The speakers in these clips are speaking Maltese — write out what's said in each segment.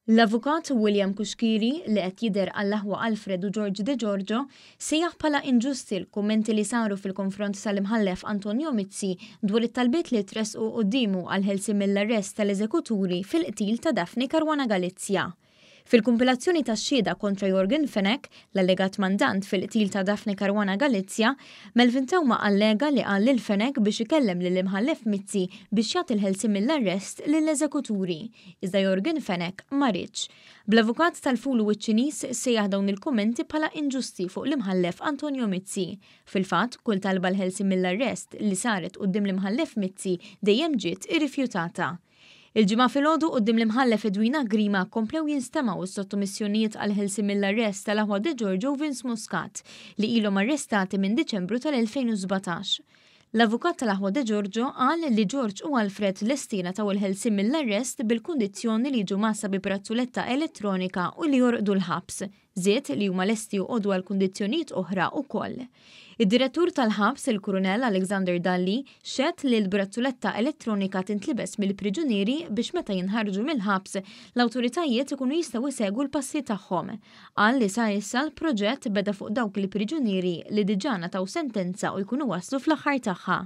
L-Avukat William Cuschieri, li qed jidher għall-aħwa Alfred u George De Giorgio, sejjaħ bħala inġusti l-kummenti li saru fil-konfront tal-Imħallef Antonio Mizzi dwar it-talbiet li tressqu quddiemu għall-ħelsien mill-arrest tal-eżekuturi fil-qtil ta' Daphne Caruana Galizia. Fil-kumpilazzjoni tax-xhieda kontra Yorgen Fenech, l-allegat mandant fil-qtil ta' Daphne Caruana Galizia, Melvin Theuma allega li qal lil Fenech biex ikellem lill-Imħallef Mizzi biex jagħti l-ħelsien mill-arrest lill-eżekuturi, iżda Yorgen Fenech ma riedx. Bl-avukat tal-fulu u ċ-Ċiniż sejjaħ dawn il-kummenti bħala inġusti fuq l-Imħallef Antonio Mizzi. Fil-fatt, kull talba għall-ħelsien mill-arrest li saret quddiem l-Imħallef Mizzi dejjem ġiet irrifjutata. Il-Ġimgħa filgħodu quddiem l-Imħallef Edwina Grima komplew jinstemgħu s-sottomissjonijiet għall-ħelsien mill-arrest tal-aħwa De Giorgio u Vince Muscat li ilhom arrestati minn Diċembru tal-2017. L-avukat tal-aħwa De Giorgio qal li George u Alfred lesti jingħataw il-ħelsien mill-arrest bil-kundizzjoni li jiġu mgħassa bi brazzuletta elettronika u li jorqdu l-ħabs. Żied li huma lesti joqogħdu għal kundizzjonijiet oħra wkoll. Id-Direttur tal-ħabs, il-Kurunell Alexander Dalli, xehed li l-brazzuletta elettronika tintlibes mill-priġunieri biex meta jinħarġu mill-ħabs, l-awtoritajiet ikunu jistgħu jsegwu l-passi tagħhom. Qal li sa issa l-proġett beda fuq dawk il-priġunieri li diġà ngħataw sentenza u jkunu waslu fl-aħħar tagħha.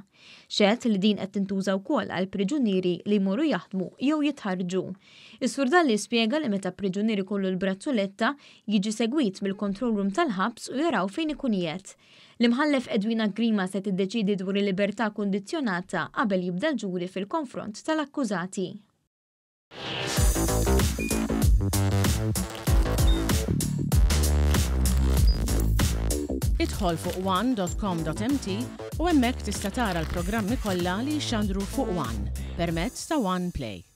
Xehed li din qed tintuża wkoll għal priġunieri li jmorru jaħdmu jew jitħarrġu. Is-Sur Dalli spjega li meta priġunier ikollu l-brazzuletta, jiġi segwit mill-control room tal-ħabs u jaraw fejn ikun qiegħed. L-Imħallef Edwina Grima se tiddeċiedi dwar il-libertà kundizzjonata qabel jibda l-ġuri fil-konfront tal-akkużati. Idħol fuq one.com.mt u hemmhekk tista' tara l-programmi kollha li jixxandru fuq One permezz ta' One Play.